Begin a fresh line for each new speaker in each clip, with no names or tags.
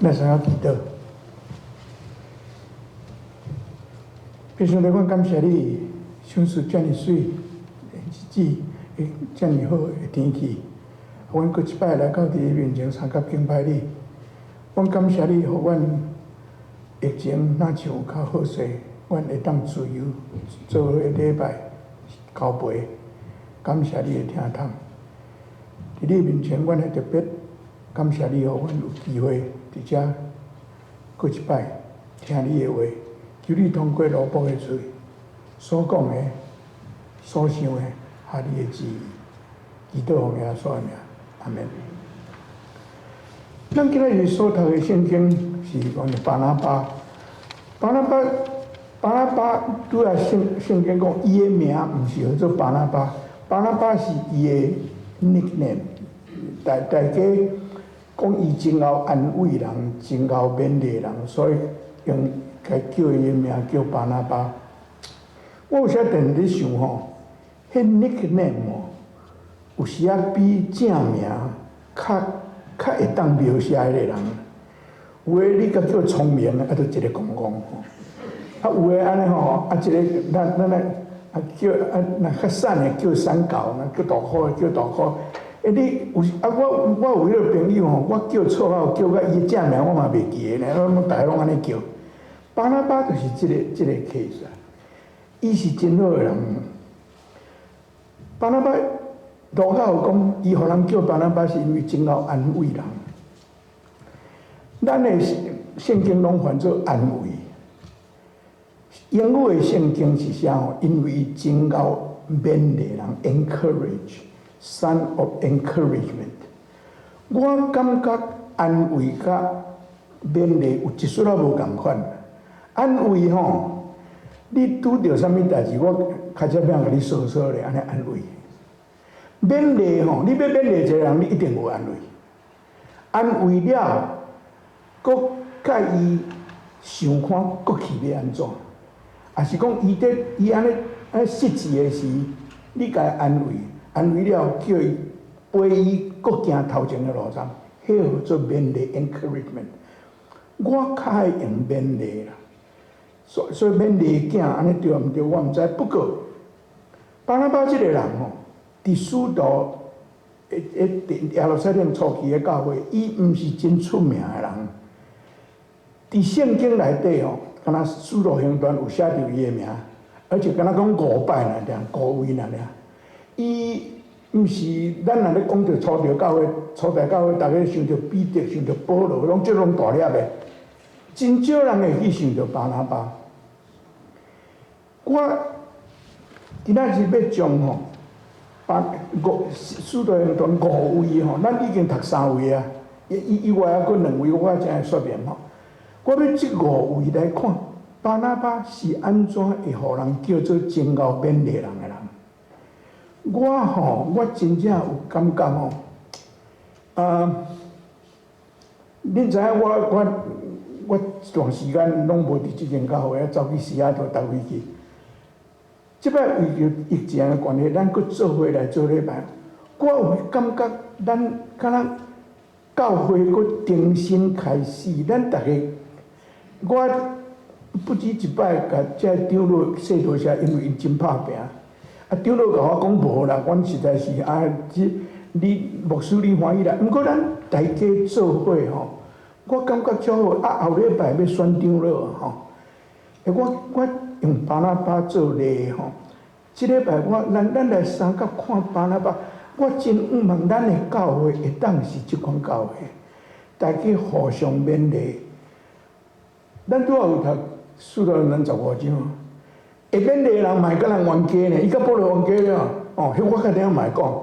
咱先仔祈禱。父上帝，阮感謝你，賞賜遮爾媠的日子，遮爾好的天氣，阮閣一擺來到佇你面前，相佮敬拜你。阮感謝你，予阮疫情若像有較好勢，阮會當自由做伙禮拜交陪。感謝你的疼痛。佇你面前，阮會特別感謝你，予阮有機會佇遮閣一擺聽你的話。求你通過奴僕的喙所講的、所想的，合你的旨意。祈禱奉耶穌的名，阿門。咱今仔日所讀的聖經是講巴拿巴，巴拿巴，巴拿巴，拄仔聖經講，伊的名毋是號做巴拿巴，巴拿巴是伊的 nickname。大家講伊真𠢕安慰人，真𠢕勉勵人，所以用共叫伊的名叫巴拿巴。我有時定咧想吼，彼 nickname 吼，有時仔比正名較會當描寫彼個人。有的你共叫聰明，啊，就一个戇戇吼。啊，有的按呢吼，啊，一个咱咱來啊叫啊，若較瘦的叫瘦猴，若叫大箍的叫大箍。欸，你有啊？我有彼个朋友吼，我叫綽號叫甲伊的正名我嘛袂記得呢，攏逐个攏按呢叫。巴拿巴就是這個 case 啊，伊是真好的人。巴拿巴路加有講，伊予人叫巴拿巴是因為真𠢕安慰人。咱的聖經攏翻做安慰，英語的聖經是寫吼，因為伊真𠢕勉勵人，encourage，son of encouragement。我感覺安慰佮勉勵有一絲仔無仝款。安慰吼，你拄著啥物代誌，我較早欲共你說說咧，按呢安慰。勉勵吼，你欲勉勵一個人，你一定有安慰。安慰了，閣佮伊想看過去欲按怎，抑是講伊佇伊按呢按呢失志的時，你共伊安慰，安慰了叫伊陪伊閣行頭前的路程，彼號做勉勵 encouragement。我較愛用勉勵啦，所以勉勵囝按呢對毋對？我毋知。不過巴拿巴這個人吼，佇使徒的耶路撒冷初期的教會，伊毋是真出名的人。佇聖經內底吼，敢若使徒行傳有寫著伊的名，而且敢若講五擺爾爾，五位爾爾。伊毋是咱若咧講著初代教會，初代教會，逐家想著彼得，想著保羅，攏這攏大粒的，真少人會去想著巴拿巴。我今仔日欲將吼，把五使徒行傳五位吼，咱已經讀三位啊，伊以外猶閣兩位，我才會說明吼。我欲這五位來看，巴拿巴是按怎會予人叫做真𠢕勉勵人的人？我吼，我真正有感覺吼，啊，恁知影我一段時間攏無佇這間教會，走去西雅圖逐位去。這擺為著疫情的關係，咱閣做伙來做禮拜，我有感覺咱敢若教會閣重新開始，咱逐个，我不止一擺共這長老說多謝，因為𪜶真拍拚。啊，長老共我講無啦，阮實在是啊，這你牧師你歡喜啦。毋過咱大家做伙吼，我感覺足好。啊，後禮拜欲選長老吼，欸，我用巴拿巴做例吼。這禮拜我咱來相佮看巴拿巴，我真向望咱的教會會當是這款教會，大家互相勉勵。咱拄仔有讀使徒行傳15章，會勉勵的人嘛會佮人冤家呢，伊佮保羅冤家了，哦，彼我較等嘛會講。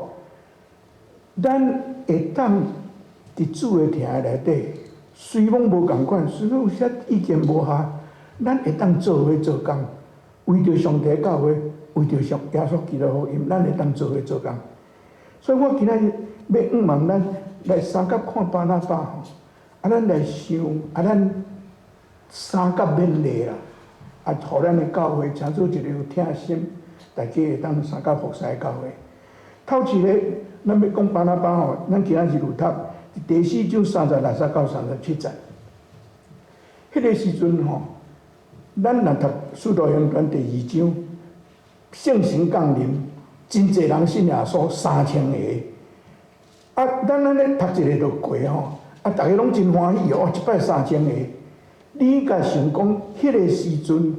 咱會當佇主的疼內底，雖罔無仝款，雖罔有啥意見無合，咱會當做伙做工，為著上帝教會，為著上耶穌基督福音，咱會當做伙做工。所以我今仔日欲向望咱來相佮看巴拿巴吼，啊，咱來想，啊，咱相佮勉勵啦，啊，予咱的教會成做一個有疼心，大家會當相佮服侍的教會。頭一个，咱欲講巴拿巴吼，咱今仔日有讀第四章36到37節。彼个時陣吼，咱若讀《使徒行傳》第二章，聖神降臨，真濟人信耶穌，3000個。啊，咱按呢讀一个就過吼，啊，逐家攏真歡喜哦，一擺三千個。你共想講，彼个時陣，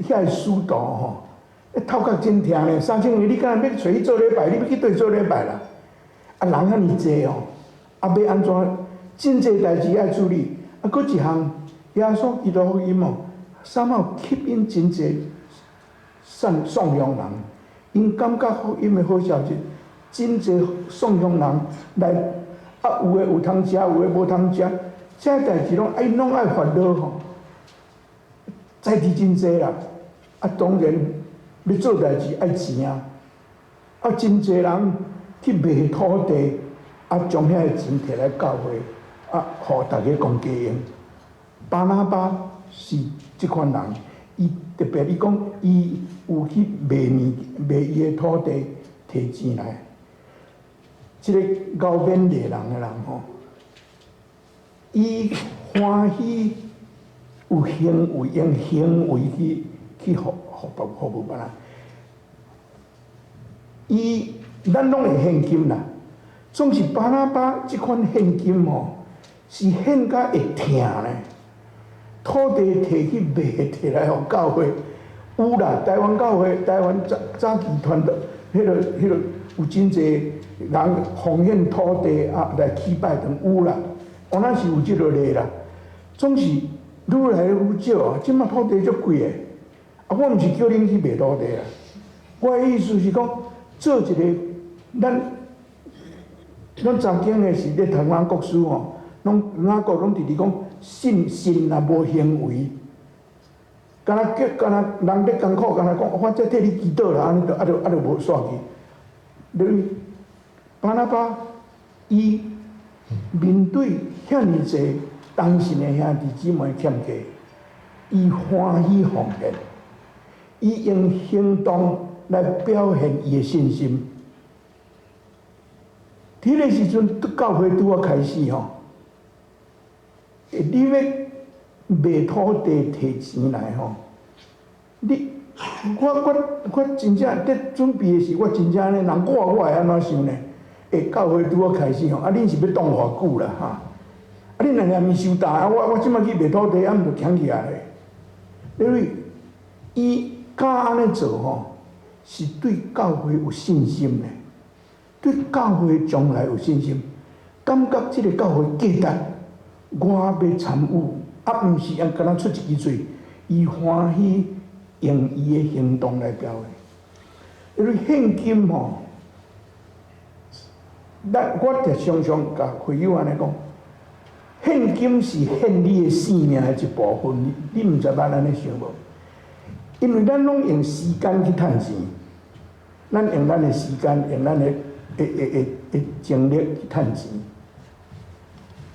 遐个使徒吼，頭殼真疼咧，三千個你敢若欲揣去做禮拜，你欲去佗做禮拜啦？啊，人遐爾濟吼，啊，欲按怎？真濟代誌愛處理。啊，閣一項，耶穌基督福音哦，啥物吸引真濟送送鄉人，𪜶感覺福音的好消息，真濟送鄉人來，啊，有的有通食，有的無通食，這代誌攏愛攏愛煩惱吼，代誌真濟啦。啊，當然欲做代誌愛錢啊，啊，真濟人去賣土地，啊，將遐个錢提來教會，啊，予大家共家用。巴拿巴是這款人，伊特別伊講，伊有去賣物賣伊的土地，提錢來。這个𠢕勉勵人的人吼，伊歡喜有行為，用行為去服務別人。伊咱攏會獻金啦，總是巴拿巴這款獻金吼，是獻甲會疼咧。土地提去賣，提來予教會有啦。台灣教會，台灣早早期團隊，彼个有真濟人奉獻土地啊來起拜堂有啦，原來是有這个例啦。總是愈來愈少啊！這馬土地足貴的，啊，我毋是叫恁去賣土地啊。我的意思是講，做一个咱查經的時咧讀雅各書吼，攏雅各攏直直講信信若無行為，敢若叫敢若人咧艱苦，敢若講我再替你祈禱啦，按呢就啊就啊就無煞去。你巴拿巴伊面對遐爾濟同信的兄弟姊妹欠債，伊歡喜奉獻，伊用行動來表現伊的信心。彼个時陣，教會拄仔開始吼，你欲賣土地提錢來吼，你我我我真正佇準備的時，我真正按呢，人我我會按怎想呢？欸，教會拄仔開始吼，啊，恁是欲擋偌久啦哈？啊，恁若連收大，啊，我這擺去賣土地，啊，毋就徛起來咧？因為伊敢按呢做吼，是對教會有信心的，對教會將來有信心，感覺這个教會價值，我欲參與，啊，毋是按敢若出一支喙，伊歡喜用伊的行動來表現。因為獻金吼，咱我常常共會友按呢講，獻金是獻你的性命的一部分，你毋知捌按呢想無？因為咱攏用時間去趁錢，咱用咱的時間，用咱的精力去趁錢。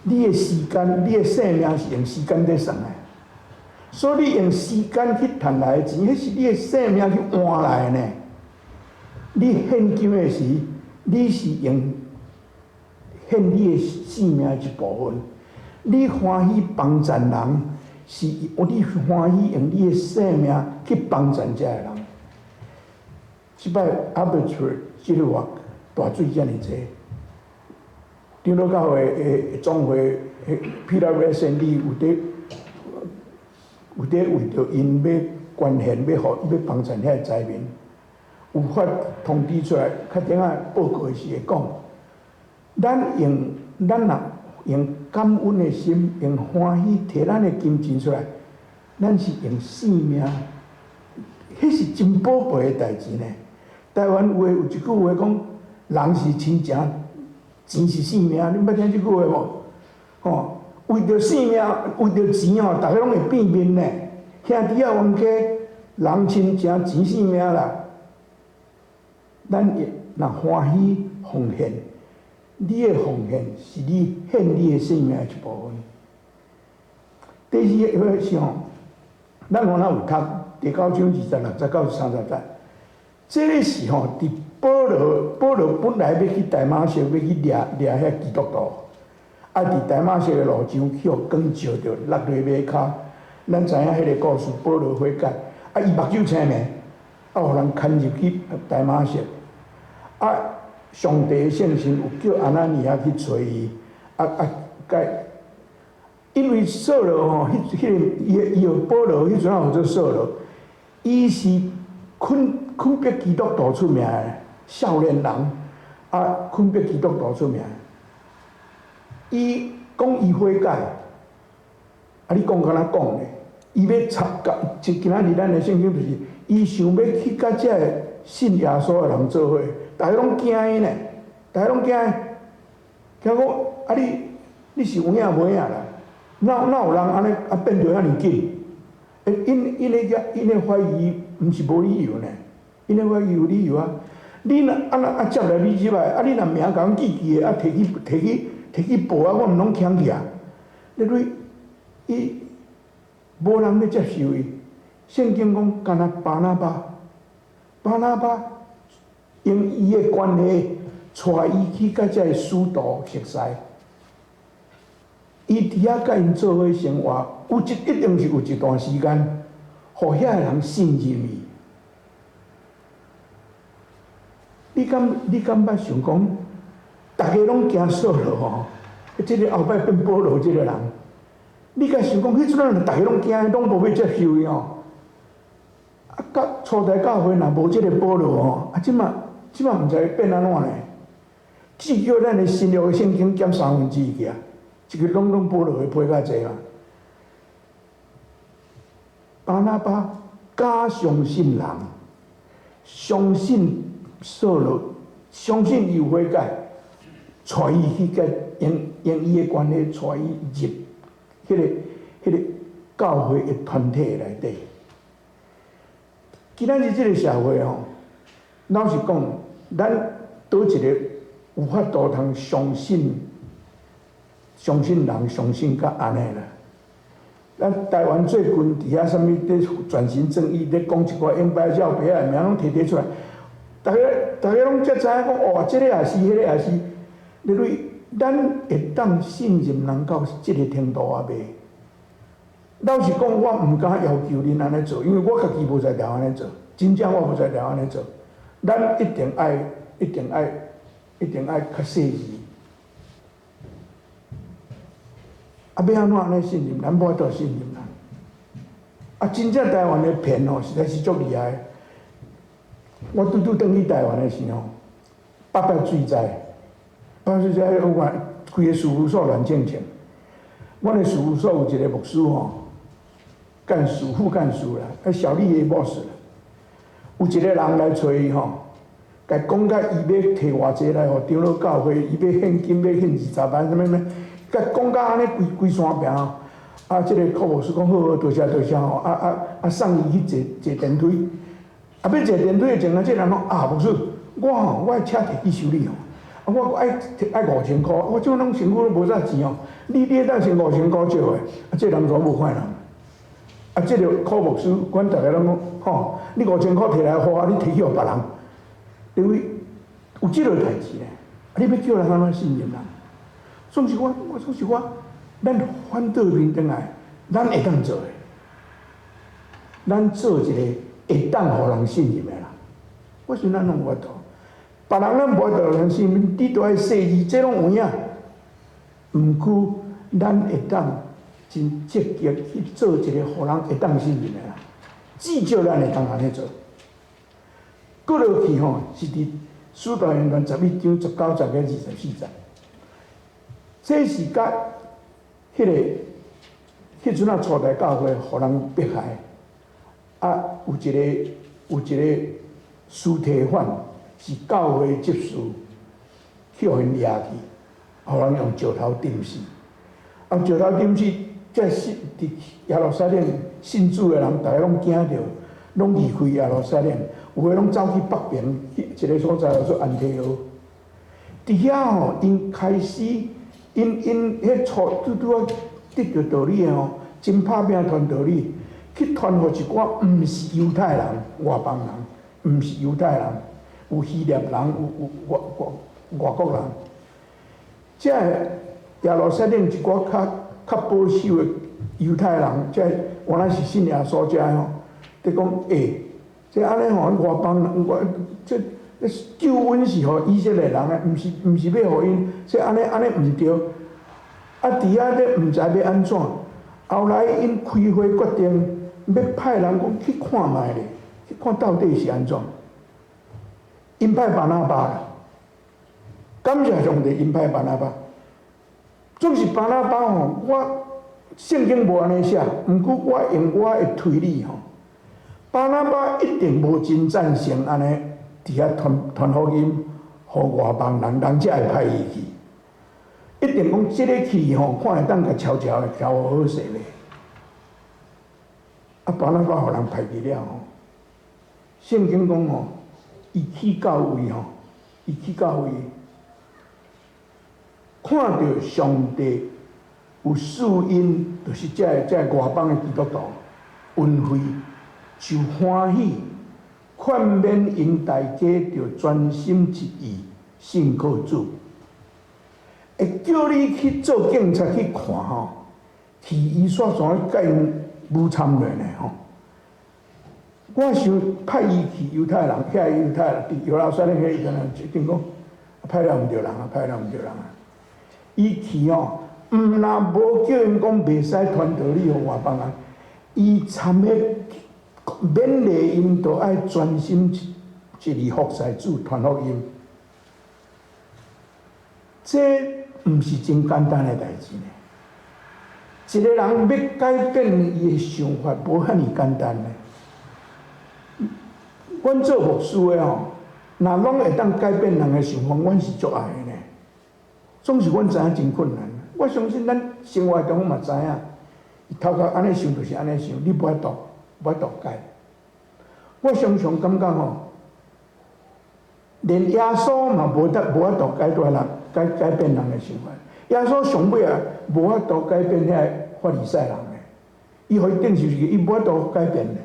你的時間，你的性命是用時間佇算的，所以你用時間去趁來的錢，彼是你的性命去換來的呢。你獻金的時，你是用獻你的性命一部分。你歡喜幫贊人，是你歡喜用你的性命去幫贊這个人。這擺 Abbotsford 這个月大水遮爾濟，長老教會的總會 PWSND 有佇為著𪜶欲捐獻，欲予欲幫贊遐个災民，有發通知出來，較頂仔報告時會講，咱若用感恩的心，用歡喜提咱的金錢出來，咱是用性命，彼是真寶貝的代誌呢。台灣話有一句話講，人是親情，錢是性命，恁捌聽這句話無？吼，為著性命，為著錢吼，逐家攏會變面呢。兄弟仔冤家，人親情，錢性命啦。咱若歡喜奉獻，你的奉獻是你獻你的性命的一部分。第二個是吼，咱原來有讀第九章26節到30節，這个是吼，佇保羅，保羅本來欲去大馬色，欲去掠掠遐基督徒，啊，佇大馬色的路上去予光照著，落佇馬跤，咱知影彼个故事，保羅悔改，啊，伊目睭青明，啊，予人牽入去大馬色，啊，上帝聖神有叫亞拿尼亞去揣伊，啊啊，改，因為掃羅吼，彼彼個伊伊號保羅，彼陣仔號做掃羅，伊是墾墾迫基督徒出名的少年人，啊，墾迫基督徒出名。伊講伊悔改，啊，你講敢若講咧？伊欲插佮，就今仔日咱的聖經就是，伊想欲去佮這个信耶穌的人做伙，逐家攏驚伊呢，逐家攏驚伊，驚講啊你你是有影無影啦？哪哪有人按呢啊變著遐爾緊？欸，𪜶𪜶咧𪜶咧懷疑，毋是無理由呢，𪜶咧懷疑有理由啊！你若啊若啊接來你入來，啊你若名共阮記記的，啊提去提去提去報啊，我毋攏徛起啊！你對伊無人欲接受伊。聖經講，干焦巴拿巴，巴拿巴用伊的關係，帶伊去佮這个使徒熟似。伊佇遐佮𪜶做伙生活，有一一定是有一段時間，予遐个人信任伊。你敢你敢捌想講，逐家攏驚掃羅吼？這个後擺變保羅這个人，你敢想講，彼陣仔逐家攏驚，攏無欲接受伊吼？啊，佮初代教會若無這个保羅吼，啊，這馬這馬毋知變按怎呢？至少咱的新約的聖經減三分之一去啊，這个攏攏保羅的批較濟嘛。巴拿巴敢相信人，相信掃羅，相信伊有悔改，帶伊去佮用用伊的關係帶伊入彼个彼个教會的團體內底。今仔日這个社會吼，老實講，咱佗一个有法度通相信相信人，相信甲按呢啦。咱台灣最近佇遐啥物咧轉型正義咧講一寡英白照白仔的名攏提提出來，逐家逐家攏才知影講，哦，這个也是，彼个也是。你對，咱會當信任人到這个程度啊袂？老實講，我毋敢要求恁按呢做，因為我家己無才調按呢做，真正我無才調按呢做。咱一定愛，一定愛，一定愛較細緻。啊，欲按怎按呢信任？咱無法度信任人。啊，真正台灣的騙吼，實在是足厲害。我拄拄轉去台灣的時吼，八八水災，八八水災，我看規个事務所亂清清。阮的事務所有一個牧師吼，幹事副幹事啦，啊小李的 boss 啦。有一個人來揣伊吼，共講甲伊欲提偌濟來予長老教會，伊欲獻金欲獻20萬，啥物啥物，共講甲按呢規規山坪。啊，這个柯牧師講好好，多謝多謝吼，啊啊啊送伊去坐坐電梯。啊，欲坐電梯的前啊，這个人講啊，牧師，我吼我的車提去修理吼，啊我愛愛5000箍，我這攏身軀攏無啥錢哦，你你會當先五千箍借我？啊，這个人全無看人。啊，這个柯牧師，阮逐家攏講，吼，你五千箍提來花，你提去予別人，因為有這個代誌呢。啊，你欲叫人按怎信任人？總是我，我總是我，咱反倒面轉來，咱會當做的，咱做一個會當予人信任的人。我想咱攏有法度，別人咱無法度予人信任，你都愛細緻，這攏有影。毋過，咱會當真積極去做一個予人會當信任的人，至少咱會當按呢做。閣落去吼，是佇使徒行傳11章19節到24節。這是佮彼个彼陣仔初代教會予人迫害，啊，有一个有一个司提反是教會執事，去予𪜶掠去，予人用石頭釘死。啊，石頭釘死，這信佇耶路撒冷信主的人，逐家攏驚著，攏離開耶路撒冷，有的攏走去北邊去一个所在叫做安提阿。佇遐吼，𪜶開始，𪜶𪜶彼初拄拄仔得著道理的吼，真拍拚傳道理，去傳予一寡毋是猶太人、外邦人，毋是猶太人，有希臘人，有有外國外國人。這个耶路撒冷一寡較較保守的猶太人，這原來是信耶穌遮吼，佇講欸，這按呢吼，外邦人，外這救恩是予以色列人的，毋是欲予𪜶，這按呢按呢毋對。啊，佇遐咧毋知欲按怎，後來𪜶開會決定欲派人講去看覓咧，去看到底是按怎。𪜶派巴拿巴啦，感謝上帝，𪜶派巴拿巴。總是巴拿巴吼，我聖經無按呢寫，毋過我用我的推理吼，巴拿巴一定無真贊成按呢佇遐傳傳福音，予外邦人，人才會派伊去。一定講這个去吼，看會當共悄悄的調好勢咧。啊，巴拿巴予人派去了吼，聖經講吼，伊去到位吼，伊去到位，看著上帝有賜𪜶，就是這个這个外邦的基督徒恩惠，就歡喜，勸勉𪜶大家著專心一意信靠主。會叫你去做警察去看吼，去伊煞怎共𪜶武參落呢吼？我想派伊去猶太人，遐猶太人佇耶路撒冷遐猶太人一定講派了毋對人啊，派了毋對人啊。伊去吼，毋若無叫𪜶講袂使傳道理予外邦人，伊參彼勉勵𪜶，著愛專心一意服侍主，傳福音。這毋是真簡單的代誌呢。一個人欲改變伊的想法，無遐爾簡單呢。阮做牧師的吼，若攏會當改變人的想法，阮是足愛的呢。總是阮知影真困難。我相信咱生活中嘛知影，伊頭殼按呢想就是按呢想，你無法度，無法度改。我常常感覺吼，連耶穌嘛無得無法度改變人，改改變人的想法。耶穌上尾啊，無法度改變遐個法利賽人的，伊予伊釘十字架，伊無法度改變的。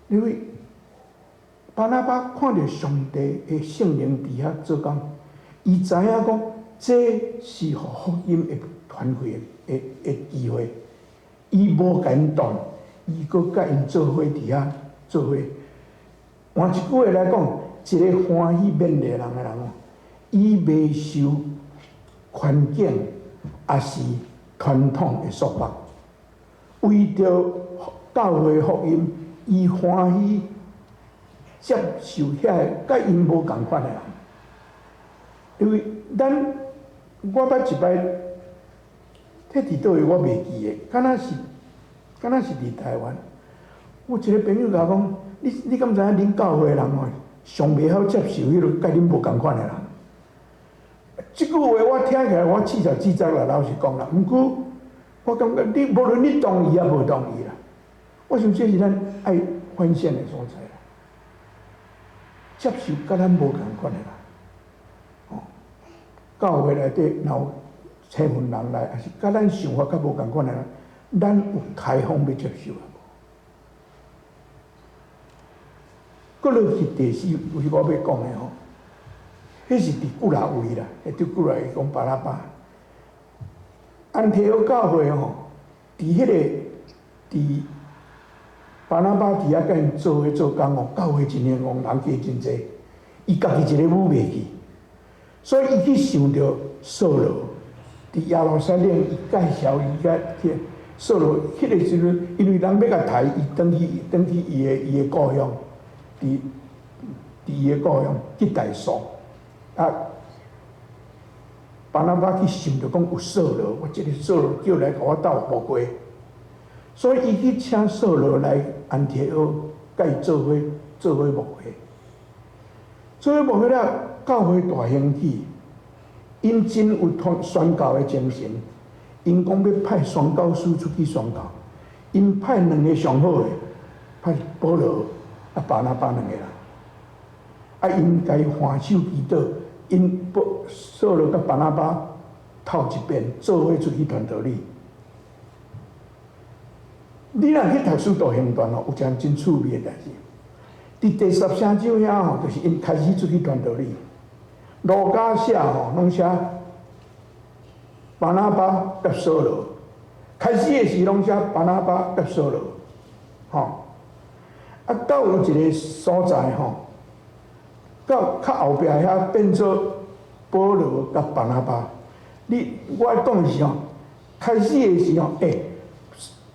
因為巴拿巴看著上帝的聖靈佇遐做工，伊知影講，這是予福音會傳開的的機會，伊無共𪜶擋，伊閣佮𪜶做伙佇遐做伙。換一句話來講，一個歡喜勉勵人的人哦，伊袂受環境抑是傳統的束縛，為著教會福音，伊歡喜接受遐個佮𪜶無仝款的人。因為咱我捌一擺，彼佇佗位我袂記得，敢若是佇台灣，我一個朋友共我講，你敢知影恁教會的人吼，上袂曉接受彼个佮恁無仝款的人？這句話我聽起來我刺頭刺責啦，老實講啦。毋過我感覺你無論你同意抑無同意啦，我想這是咱愛反省的所在啦。接受佮咱無仝款的人，吼，教會內底若有請份人來，抑是佮咱想法較無仝款的人，咱有開放欲接受啊無？閣落去第四，就是我欲講的吼。彼是佇幾若位啦，佇幾若位講巴拿巴。安提阿教會吼，佇彼个佇巴拿巴佇遐佮𪜶做伙做工吼，教會真興旺，人加真濟。伊家己一個舞袂去，所以伊去想著掃羅，佇耶路撒冷，伊介紹伊佮去掃羅，彼个時陣，因為人欲共刣，伊轉去轉去伊的故鄉，佇伊的故鄉去大數。啊，巴拿巴去想著講有掃羅，我這个掃羅叫來共我鬥無過，所以伊去請掃羅來安提阿，佮伊做伙做伙牧會，做伙牧會了，教會大興起，𪜶真有傳宣教的精神，𪜶講欲派宣教師出去宣教，𪜶派兩个上好的，派保羅啊巴拿巴兩个人。啊！𪜶共伊按手祈禱，𪜶保掃羅佮巴拿巴頭一遍做伙出去傳道理。你若去讀使徒行傳吼，有一項真趣味的代誌。佇第十三章遐吼，就是𪜶開始出去傳道理。路加寫吼，攏寫巴拿巴佮掃羅，開始的時攏寫巴拿巴佮掃羅，吼。啊，到有一個所在吼，到較後壁遐變做保羅佮巴拿巴。你我講的是吼，開始的時候，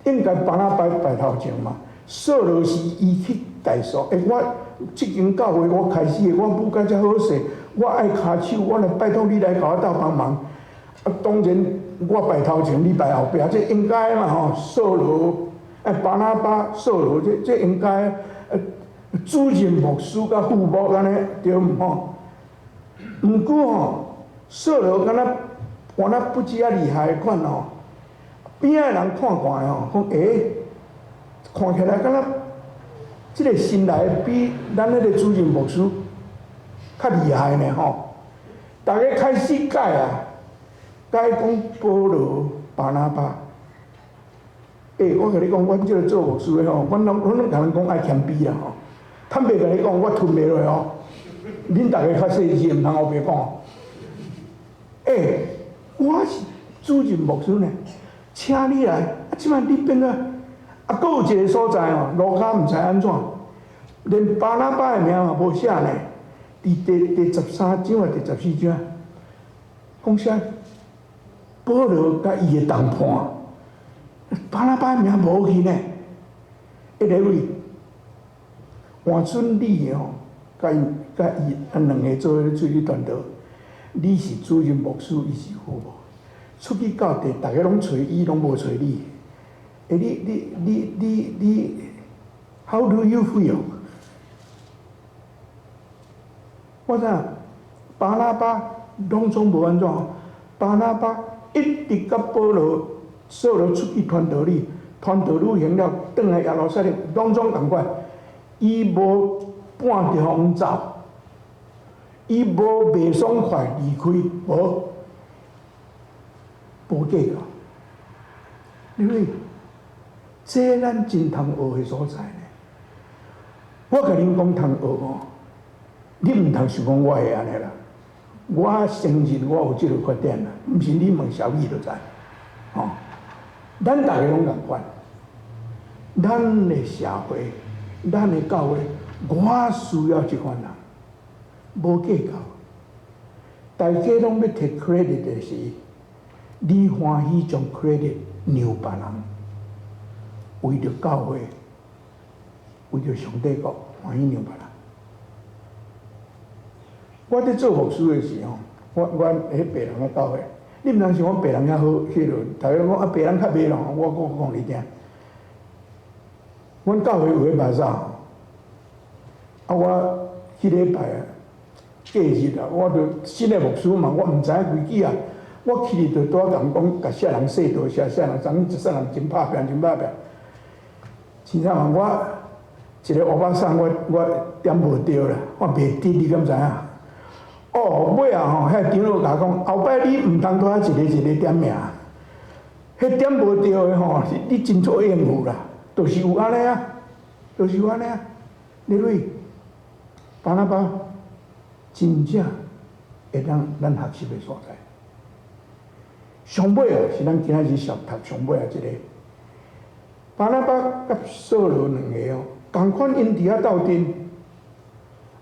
應該巴拿巴排頭前嘛，掃羅是伊去介紹。我這間教會我開始的，我舞甲遮好勢，我愛跤手，我來拜託你來共我鬥幫忙。啊，當然我排頭前，你排後壁，這應該嘛吼。掃羅，巴拿巴、掃羅，這應該。主任牧師佮副牧按呢，對毋吼？毋過吼，掃羅敢若敢若不止遐厲害款吼，邊仔的人看看吼，講看起來敢若這個新來的比咱彼個主任牧師較厲害呢吼。逐家開始改啊，改講保羅、巴拿巴。我共你講，阮這個做牧師的吼，阮攏共人講愛謙卑啦吼。坦白共你講，我吞袂落哦。恁逐家較細緻，毋通烏白講。我是主任牧師呢，請你來，啊，這擺你變做，啊，閣有一個所在哦，路加毋知按怎，連巴拿巴的名嘛無寫呢。佇第13章抑第14章，講啥？保羅佮伊的同伴，巴拿巴的名無去呢。一個位換準你吼，佮伊佮伊啊兩个做伙出去傳道，你是主任牧師，伊是副牧。出去到地，逐家攏揣伊，攏無揣你。你，How do you feel？我知影，巴拿巴攏總無按怎，巴拿巴一直佮保羅、掃羅出去傳道理，傳道旅行了，轉來耶路撒冷，攏總仝款。伊無半途予走，伊無袂爽快離開，無，無計較。因為這咱真通學的所在呢。我共恁講通學吼，你毋通想講我會按呢啦。我承認我有這个缺點啦，毋是你問小米就知。吼，咱逐个攏仝款，咱的社會，咱的教會，我需要這款人，無計較。大家攏欲 take credit 的時，你歡喜將 credit 讓別人，為著教會，為著上帝國，歡喜讓別人。我佇做牧師的時候，我彼白人的教會，你毋通想講白人遐好，彼落，逐家攏講啊白人較袂咯，我閣講你聽。阮教會有彼巴薩，啊我彼禮拜啊，過日啊，我就新的牧師嘛，我毋知影規矩啊，我去就拄仔共講，共啥人說多謝，啥人，昨昏一啥人真拍拚，真拍拚。真正嘛，我一个烏巴桑，我點無著啦，我袂得，你敢知影？哦，尾仔吼，彼長老共我講，後擺你毋通拄仔一个一个點名，彼點無著的吼，你真做應付啦，就是有按呢啊，就是有按呢啊。你類巴拿巴真正會當咱學習的所在。上尾啊，是咱今仔日上讀上尾仔這个。巴拿巴佮掃羅兩个哦，仝款𪜶佇遐鬥陣。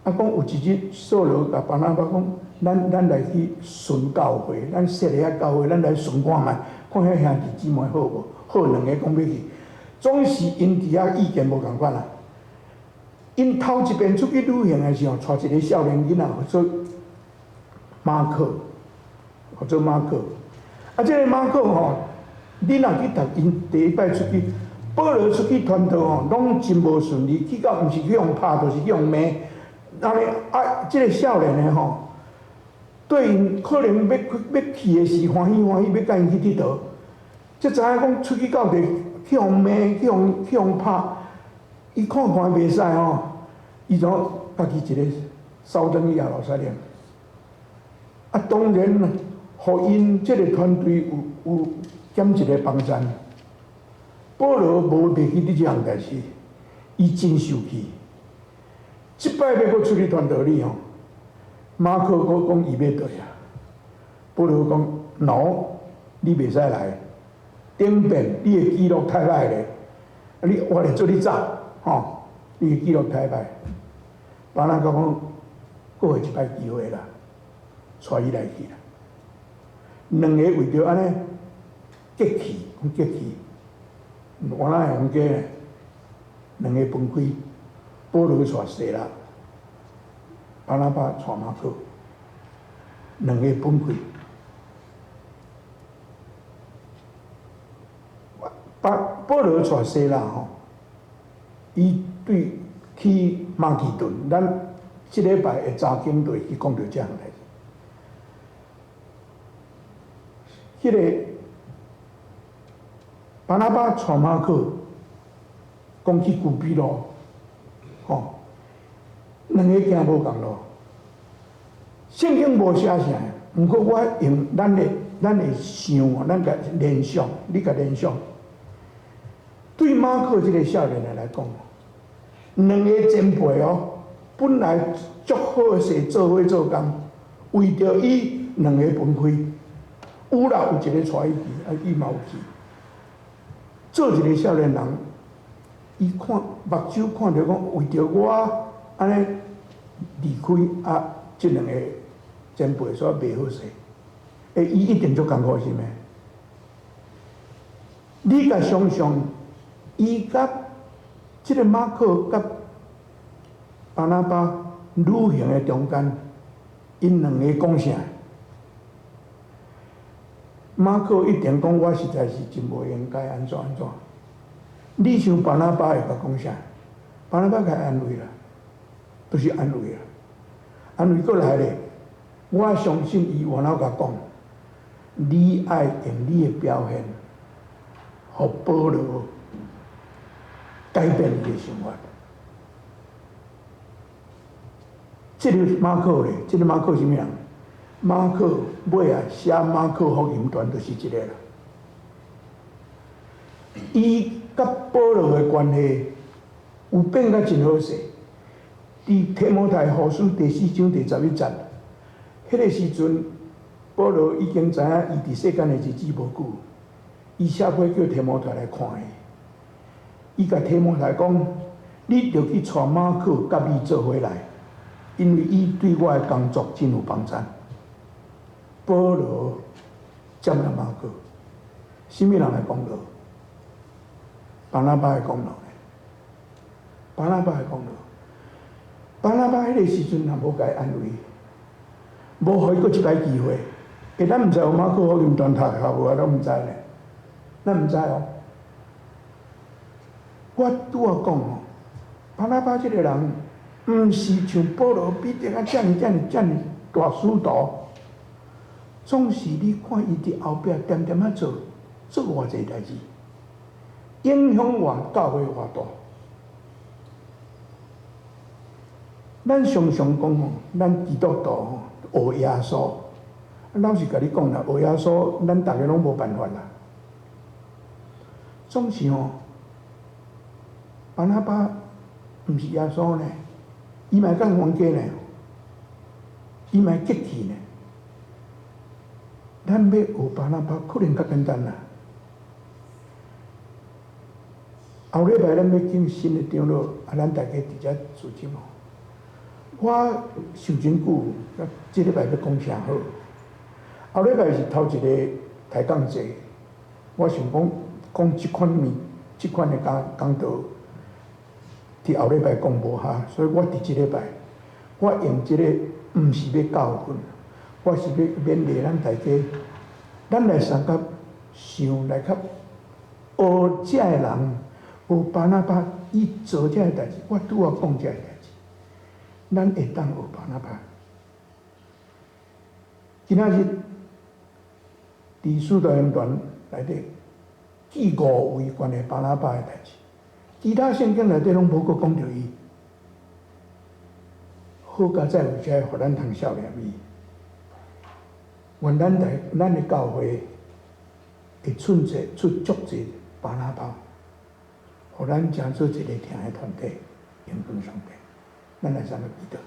啊，講有一日掃羅共巴拿巴講，咱來去巡教會，咱設立遐教會，咱來巡看覓，看遐兄弟姊妹好無？好，兩个講欲去，總是𪜶佇遐意見無仝款啦。𪜶頭一遍出去旅行的時候，帶一个少年囡仔號做馬可，號做馬可。啊，這个馬可吼，你若去讀𪜶第一擺出去，保羅出去傳道吼，攏真無順利，去到毋是去予拍，就是去予罵。按呢啊，這个少年的吼，對𪜶可能欲欲去的時歡喜歡喜，欲佮𪜶去𨑨迌，才知影講出去到地去予罵，去予拍，伊看看袂使吼，伊就家己一个走轉去耶路撒冷。啊，當然，予𪜶這个團隊有減一个幫贊。保羅無袂記得這項代誌，伊真受氣。這擺欲閣出去傳道理吼，馬可閣講伊欲綴啊。保羅講：“No，你袂使來。頂遍你的記錄太歹咧，啊你我來做你走，吼，你的記錄太歹。巴拿巴講，閣予一擺機會啦，帶伊來去啦。兩个為著按呢激氣，講激氣，我哪會用假呢？兩个分開，保羅帶西拉，巴拿巴帶馬可，兩个分開。巴保羅帶西拉吼，伊對去馬其頓，咱這禮拜的查經就會去講著這項代誌。彼个巴拿巴帶馬可，講去古比路，吼，兩个行無仝路。聖經無寫啥，毋過我用咱的想，咱共聯想，你共聯想。對馬可這个少年人來講，兩个前輩哦，本來足好勢做伙做工，為著伊兩個分開，有啦有一个帶伊去，啊伊嘛有去。做一个少年人，伊看目睭看著講，為著我按呢離開啊，這兩个前輩煞袂好勢，欸，伊一定足艱苦心的。你共想像，伊佮這个馬可佮巴拿巴旅行的中間，𪜶兩个講啥？馬可一定講我實在是真無應該按怎按怎。你想巴拿巴會共講啥？巴拿巴共安慰啦，都是安慰啦。安慰過來咧，我相信伊有怎共講，你愛用你的表現，予保羅改變伊的生活。這个馬可咧，這个馬可是啥物人？馬可尾仔寫馬可福音傳就是這个啦。伊佮保羅的關係有變甲真好勢。佇提摩太後書第四章第11節，彼个時陣，保羅已經知影伊佇世間的日子無久，伊寫批叫提摩太來看伊。伊共提摩太講：你著去帶馬可佮你做伙來，因為伊對我的工作真有幫贊。保羅接納馬可，啥物人的功勞？巴拿巴的功勞呢？巴拿巴的功勞。巴拿巴彼个時陣若無共伊安慰，無予伊閣一擺機會，欸，咱毋知有馬可福音傳讀較無啊，攏毋知咧，咱毋知哦。我拄仔講吼，巴拿巴這个人，毋是像保羅、彼得啊，遮爾遮爾遮爾大使徒，總是你看伊佇後壁恬恬仔做，做偌濟代誌，影響偌教會偌大。咱常常講吼，咱基督徒吼學耶穌，老實共你講啦，學耶穌，咱逐个攏無辦法啦。總是吼，巴拿巴毋是耶穌呢，伊嘛會當冤家呢，伊嘛會激氣呢。咱欲學巴拿巴，可能較簡單啦。後禮拜咱欲請新的長老，啊，咱大家佇遮組織吼。我想真久，啊，這禮拜欲講啥好？後禮拜是頭一個抬槓節，我想講講這款物，這款的講講道，佇後禮拜講無合，所以我佇這禮拜，我用這個毋是欲教訓，我是欲勉勵咱大家，咱來相佮想來較學這个人，學巴拿巴伊做這个代誌，我拄仔講這个代誌。咱會當學巴拿巴。今仔日佇使徒行傳內底記五位關於巴拿巴的代誌，其他聖經內底攏無閣講著伊。好佳哉有遮予咱通效念伊。願咱台咱的教會會出這出足濟巴拿巴，予咱成做一个疼的團體，榮光上帝。咱來三个祈禱。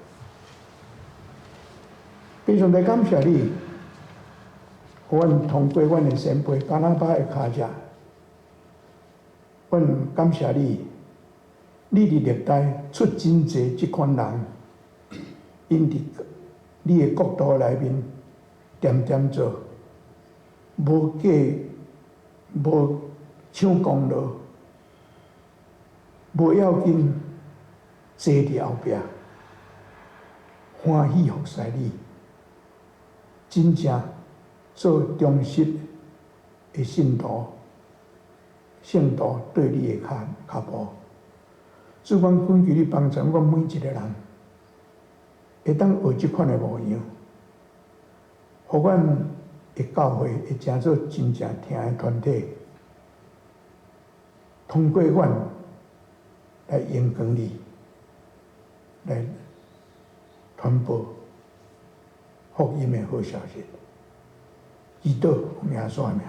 父上帝感謝你，予阮通過阮的前輩巴拿巴的跤跡，阮感謝你，你佇歷代出真濟這款人，𪜶佇你的國度內面恬恬做，無計無搶功勞，無要緊，坐佇後壁，歡喜服侍你，真正做忠實的信徒，聖徒對你的跤跤步。主，阮懇求你幫助阮每一个人，會當學這款的模樣，予阮的教會會成做真正疼的團體，通過阮來榮光你，來傳播福音的好消息。祈禱奉耶穌的名。